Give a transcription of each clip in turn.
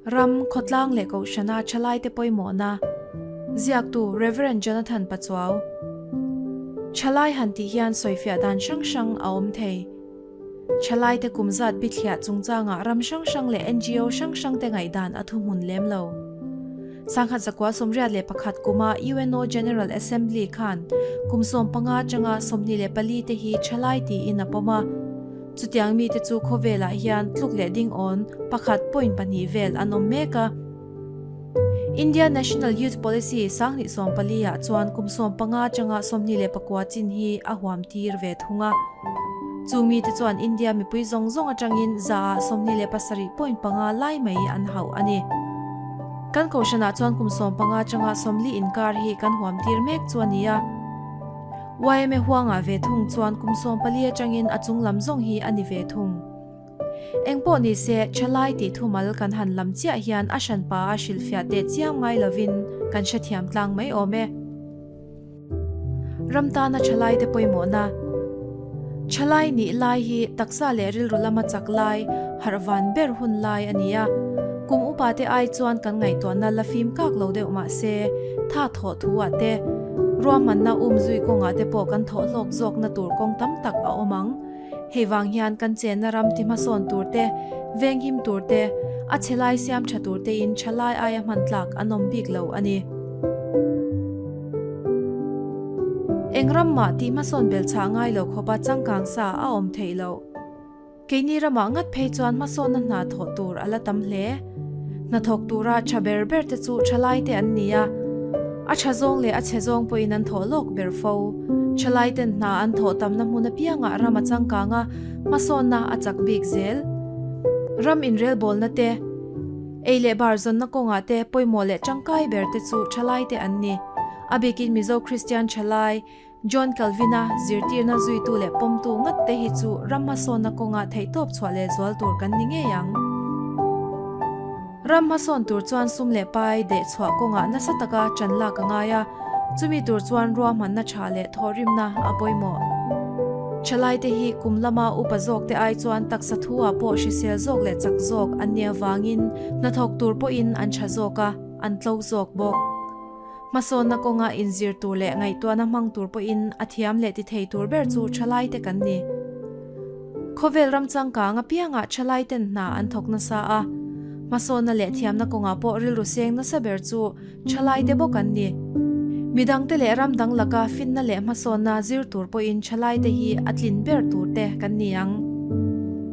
Ram, khawtlang leh kohhrana thalaite pawimawhna, Ziaktu Rev. Jonathan Pachuau. Thalai han tih hian sawifiah dan hrang hrang a awm thei. Thalaite kum zat bithliah chungchangah ram hrang hrang leh NGO hrang hrangte ngaihdan a thuhmun lem lo. Sangkhat zakua 81 kuma UNO General Assembly khan kum 15 atanga 24 te hi thalai tiin a pawm a. Chutiang mite chu khawvelah hian tluk leh ding awn pakhat point pahnih vel an awm mek a. India National Youth Policy 2014 ah chuan kum 15 atanga 29 chin hi a huam tir ve thung a. Chu mite chuan India mipui zawng zawng atangin za ah 27 point panga lai mai an hauh a ni. Kan kohhranah chuan kum 15 atanga 40 inkar hi kan huam tir mek chu a ni a. Yma huangah ve thung chuan kum 14 atangin a chung lam zawng hi a ni ve thung. Engpawh ni se, thalai tih thumal kan han lam chiah hian a hranpa a hrilhfiah teh chiam ngai lovin kan hrethiam tlang mai awm e. Ram tana thalaite pawimawhna. Thalai nih lai hi taksa leh rilru lama chak lai, harh van ber hun lai a ni a. Kum upa te ai chuan kan ngaihtuahna la fim kak lo deuh mah se, tha thawh thu ah te, ruahmanna um zui kawngah te pawh kan thawh hlawk zawkna tur kawng tam tak a awm ang. Hei vang hian kan chenna ram ti hmasawn tur te, venghim tur te, a chhe lai siam tha tur tein tha lai aia hman tlak an awm bik lo a ni. Eng ram mah tih hmasawn belh chhah ngai lo khawpa changkang sa a awm theih loh. Keini ramah ngat phei chuan hmasawnna hna thawh tur a la tam hle. Hnathawk tura tha ber ber te chu thalai te an ni a, a tha zawng leh a chhe zawng pawhin an thawh lawk ber fo. Thalai ten hna an thawh tamna hmun apiangah ram a changkang a, hmasawnna a chak bik zel. Ram inrelbawlna te, ei leh bar zawnna kawngah te pawimawh leh tangkai ber te chu thalai te an ni. A bikin Mizo Kristian thalai, John Calvin-a zirtirna zuitu leh pawmtu ngat te hi chu ram hmasawnna kawnga theihtawp chhuah leh zual tur kan ni ngei ang. Ram hmasawn tur chuan sum leh pai deh chhuah kawngah nasa taka ṭan lak a ngai a, chumi tur chuan ruahmanna ṭha leh thawhrimna a pawimawh. Ṭhalaite hi kum lama upa zawkte ai chuan taksa thu-ah pawh hrisel zawk leh chak zawk an nih avangin hnathawk tur pawhin an ṭha zawk a, an tlo zawk bawk. Hmasawnna kawnga inzir tur leh ngaihtuahna hmang tur pawhin a thiam leh ti thei tur ber chu thalaite kan ni. Khawvel ram changkang apiangah thalaiten hna an thawk nasa a, hmasawnna leh thiamna kawngah pawh rilru seng nasa ber chu thalaite bawk an ni. Midangte leh ram dang laka finna leh hmasawnna zir tur pawhin thalaite hi a tlin ber turte kan ni ang.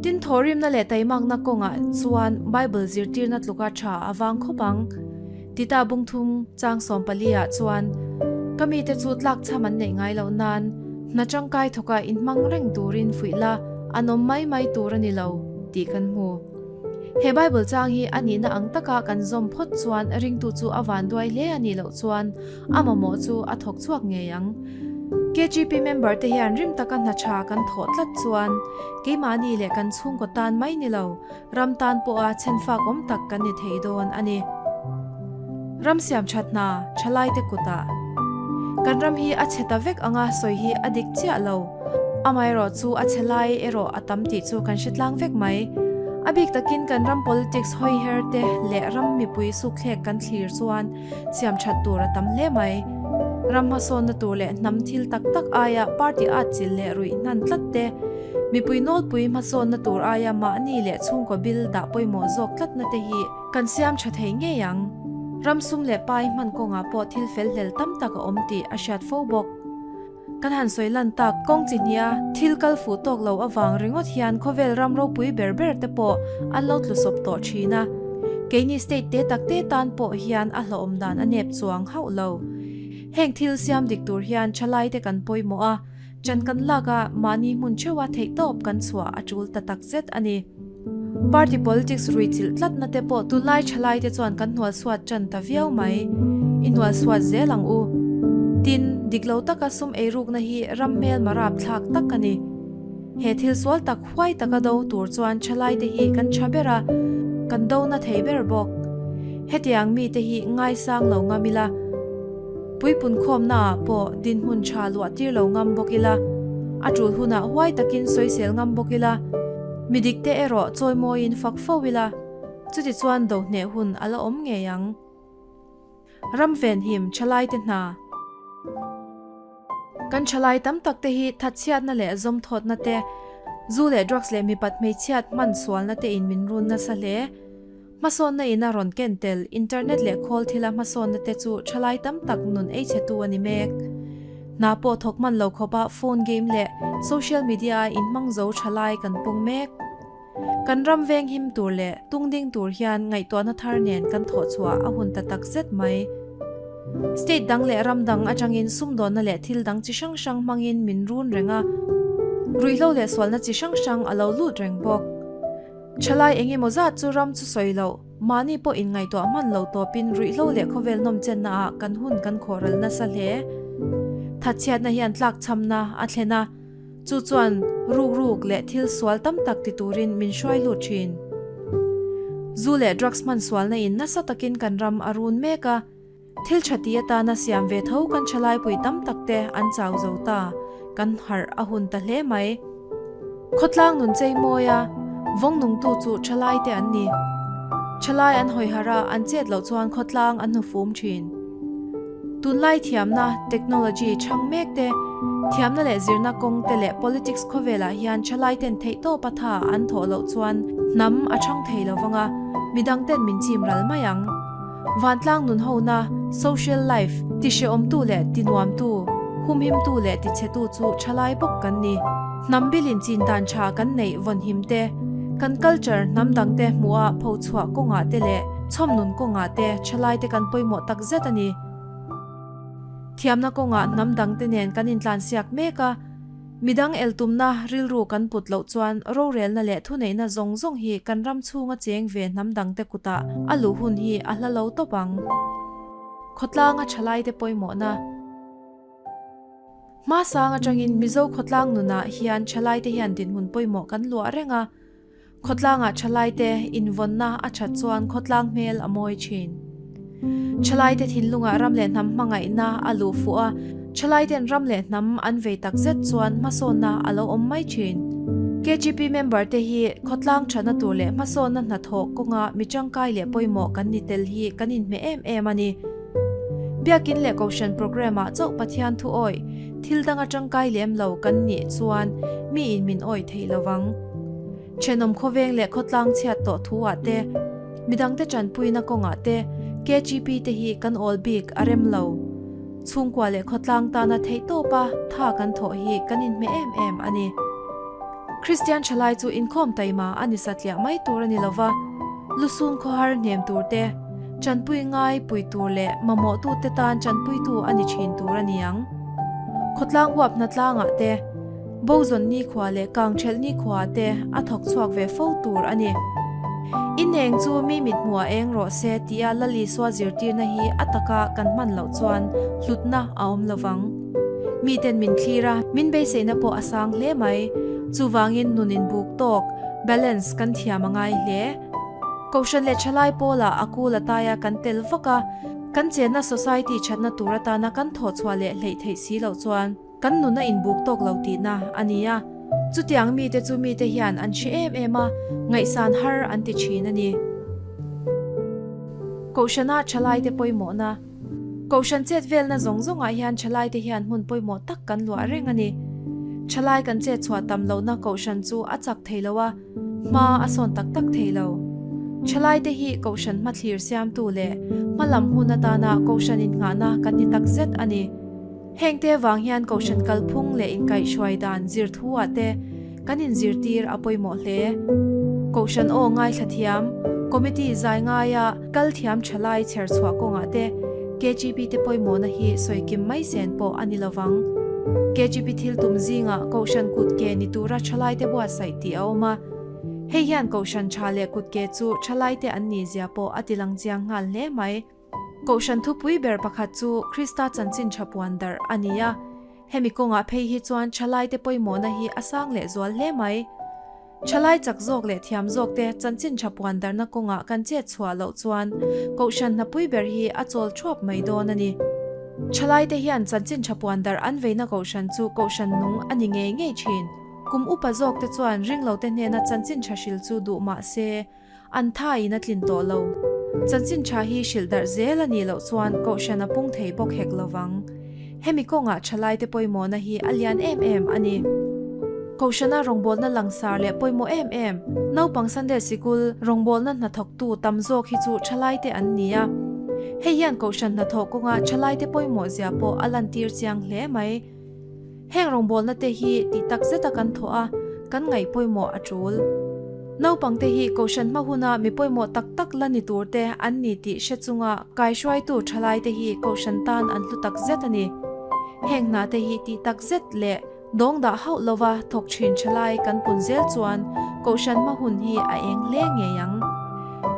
Tin, thawhrimna leh taimakna kawngah chuan Bible zirtirna tluka tha a vang khawp ang. Tita bungthum chang 14 ah chuan, Ka mite chu tlakchham an neih ngai loh nan, hna tangkai thawka inhmang reng turin fuih la, an awm mai mai tur a ni lo, tih kan hmu. He Bible chang hi a nihna ang taka kan zawm phawt chuan ringtu chu a vanduai hle a nih loh chuan a mamawh chu a thawk chhuak ngei ang. KGP member te hian rim taka hna tha kan thawh tlat chuan keimahni leh kan chhungkaw tan mai ni lo, Ram tan pawha chhenfak awm tak kan ni thei dawn a ni. Ram siam that hna thalaite kutah kan ram hi a chhe ta vek anga sawi hi a dik chiah lo. Amaherawh chu a chhe lai erawh a tam tih chu kan hre tlang vek mai. A bik takin kan ram politics hawi her te leh ram mipui sukthlek kan thlir chuan siam that tur a tam hle mai. Ram hmasawnna tur leh hnam thil tak tak aia party atchilh leh ruih hnan tlat te, mipui nawlpui hmasawnna tur aia mahni leh chhungkaw bil dah pawimawh zawk tlatna te hi kan siam tha thei ngei ang. Ram sum leh pai hman kawngah pawh thil fel hlel tam tak a awm tih a hriat fo bawk. Kan han sawi lan tak, kawng chi hnia thil kal fuh tawk lo avang ringawt hian khawvel ram ropui ber ber te pawh an lo tlu sawp tawh thin a. Keini state te tak te tan pawh hian a hlauhawm dan a nep chuang hauh lo. Heng thil siam dik tur hian thalai te kan pawimawh a, chan kan lak a, mahni hmun theuha theihtawp kan chhuah a tul ta tak zet a ni. Party politics rui chilh tlatna te pawh tunlai thalai te chuan kan hnualsuat tan ta viau mai. I hnualsuat zel ang u. Tin, dik lo taka sum eirukna hi ram hmel marap thlak tak a ni. He thil sual tak huai taka do tur chuan thalai te hi kan tha ber a, kan do na thei ber bawk. Hetiang mite hi ngaisang lo ngam ila. Puipun khawmnaah pawh dinhmun tha luah tir lo ngam bawk ila, a tul hunah huai takin sawisel ngam bawk ila, mi dikte erawh chawimawiin fak fo ila. Chutichuan do hneh hun a la awm ngei ang. Ram venhim thalaite hna. Kan thalai tam tak te hi thatchhiatna leh zawmthawtna te, zu leh drugs leh mipat hmeichhiat hman sualna te in min run nasa hle. Hmasawnna in a rawn ken tel internet leh khawl thila hmasawnna te chu thalai tam tak nun ei chhetu a ni mek. Hna pawh thawk hman lo khawpa phone game leh social media a inhmang zo thalai kan pung mek. Kan ram veng him tur leh tung ding tur hian ngaihtuahna thar nen kan thawh chhuah a hun ta tak zet mai. State dang leh ram dang atangin sumdawnna leh thil dang chi hrang hrang hmangin min run reng a, ruihhlo leh sualna chi hrang hrang a lo lut reng bawk. Thalai eng emaw zat chu ram chu sawi loh, mahni pawh inngaihtuah hman lo tawpin ruihhlo leh khawvel nawmchenna ah kan hun kan khawhral nasa hle. Thatchhiatna hian tlakchhamna a thlen a. Chu chuan rukruk leh thil sual tam tak ti turin min hruai lut thin. Zu leh drugs hman sualna in nasa takin kan ram a run mek a, thil tha ti atana siam ve tho kan thalaipui tam tak te an chau zo ta, kan harh a hun ta hle mai. Khawtlang nun chei mawi a, vawng nungtu chu thalai te an ni. Thalai an hawi harh a, an chet loh chuan khawtlang an hnufum thin. Tunlai thiamna, technology, chhang mek te, thiamna leh zirna kawng te leh politics khawvelah hian thalaiten theihtawpa tha an thawh loh chuan hnam a chhang thei lo vang a, midang ten min chim ral mai ang. Vantlang nun hona, social life, ti hrehawmtu leh ti nuamtu, humhimtu leh ti chhetu chu thalai bawk kan ni. Hnam bilin chin dan tha kan neih vawnhim te, kan culture hnam dangte hmuha phochhuah kawngah te leh chhawm nun kawngah te thalaite kan pawimawh tak zet a ni. Thiamna kawngah hnam dangte nen kan intlansiak mek a, midang eltumna rilru kan put loh chuan rorelna leh thuneihna zawng zawng hi kan ram chhunga cheng ve hnam dangte kutah a luh hun hi a hla lo tawp ang. Khawtlanga thalaite pawimawhna. Hmasang atangin Mizo khawtlang nunah hian thalaite hian dinhmun pawimawh kan luah reng a. Khawtlangah thalaite invawnna a that chuan khawtlang hmel a mawi thin. Thalaite thinlungah ram leh hnam hmangaihna a luh fuh a, thalaiten ram leh hnam an vei tak zet chuan hmasawnna a lo awm mai thin. KGP member te hi khawtlang thatna tur leh hmasawnna hnathawh kawnga mi tangkai leh pawimawh kan ni tel hi kan inhmeh em em a ni. Biakin leh Kohhran programme ah chauh Pathian thu awih thil danga tangkai lem lo kan nih chuan miin min awih thei lo vang. Thenawm khawveng leh khawtlang chhiat tawh thu ah te, midangte tanpuina kawngah te KGP te hi kan awl bik a rem lo. Chhungkua leh khawtlang tana theihtawpa tha kan thawh hi kan inhmeh em em a ni. Kristian thalai chu inkhawm taima a ni satliah mai tur a ni lova, lusun khawhar hnem tur te, tanpui ngai pui tur leh mamawhtute tan tanpuitu a ni thin tur a ni ang. Khawtlang huap hnatlangah te, Bozawn nikhua leh Kangthelh nikhua te a thawk chhuak ve fo tur a ni. Ineng chu mi mit hmuh a eng rawh se tia Lal Isua zirtirna hi a taka kan hman loh chuan hlutna a awm lo vang. Miten min thlir a, min beiseina pawh a sang hle mai. Chuvangin nun inbuk tawk, balance, kan thiam a ngai hle. Kohhran leh thalai pawlah a kul a taia kan tel vak a, kan chenna society thatna tur atana kan thawhchhuah leh hleih theih si loh chuan, Kan nun a inbuk tawk lo tihna a ni a, chutiang mite chu mite hian an hre em em a, ngaihsan har an ti thin a ni. Kohhrana thalaite pawimawhna Kohhran chet velna zawng zawngah hian thalaite hian hmun pawimawh tak kan luah reng a ni. Thalai kan chet chhuah tam lohna kohhran chu a chak thei lo a, hma a sawn tak tak thei lo. Thalaite hi kohhran hmathlir siamtu leh hmalam hun atana kohhran innghahna kan ni takzet a ni. Hengte vang hian Kohhran kalphung leh inkaihhruai dan zir thuah te kan inzirtir a pawimawh hle. Kohhran aw ngaithla thiam, committee zai ngaia kal thiam tha lai chher chhuah kawngah te KGP te pawimawhna hi sawi kim mai sen pawh a ni lovang. KGP thil tum zingah Kohhran kut ke ni tura thalaite buatsaih tih a awm a. Hei hian Kohhran tha leh kut ke chu thalaite an nih zia pawh a tilang chiang nghal hle mai. Kohhran thupui ber pakhat chu Krista chanchin tha puan darh a ni a, hemi kawngah phei hi chuan thalaite pawimawhna hi a sang leh zual hle mai. Thalai chak zawk leh thiam zawkte chanchin tha puan darhna kawngah kan chet chhuah loh chuan Kohhran hnapui ber hi a chawl thuap mai dawn a ni. Thalaite hian chanchin tha puan darh an veina Kohhran chu Kohhran nung a ni ngei ngei thin. Kum upa zawkte chuan ringlote hnena chanchin tha hril chu duh mah se. An thain a tlin tawh lo. Chanchin tha hi hrilh darh zel a nih loh chuan kohhran a pung thei bawk hek lo vang. Hemi kawngah thalaite pawimawhna hi a lian em em a ni. Kohhrana rawngbawlna langsar leh pawimawh em em, naupang Sunday sikul rawngbawlna hnathawktu tam zawk hi chu thalaite an ni a. Hei hian kohhran hnathawh kawngah thalaite pawimawh zia pawh a lantir chiang hle mai. Heng rawngbawlna te hi tih tak zeta kan thawh a, kan ngaih pawimawh a tul. Naupang te hi Kohhran hma huna mi pawimawh tak tak la ni tur te an ni tih hre chunga kaihruaitu thalai te hi Kohhran tan an hlu tak zet a ni. Heng hna te hi tih tak zet leh dawng dah hauh lova thawk thin thalai kan pun zel chuan Kohhran hma hun hi a eng hle ngei ang.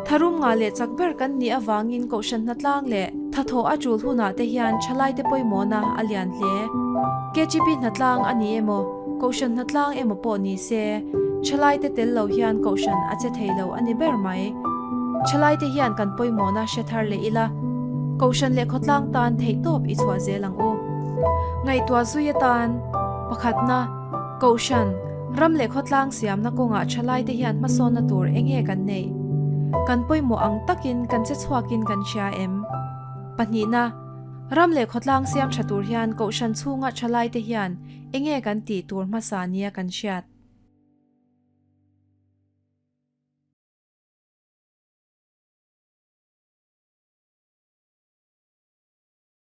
Tharum ngah leh chak ber kan nih avangin Kohhran hnatlang leh thathawh a tul hunah te hian thalaite pawimawhna a lian hle. KGP hnatlang a ni emaw, Kohhran hnatlang emaw pawh ni se, thalaite tel lo hian Kohhran a che thei lo a ni ber mai. Thalaite hian kan pawimawhna hre thar leh ila, Kohhran leh khawtlang tan theihtawp i chhuah zel ang u. Ngaihtuah zui atan, pakhatna, Kohhran, ram leh khawtlang siamna kawngah thalaite hian hmasawnna tur eng nge kan neih? Kan pawimawh ang takin kan che chhuakin kan hria em? Pahnihna, ram leh khawtlang siam tha tur hian Kohhran chhunga thalaite hian eng nge kan tih tur hmasa nia kan hriat?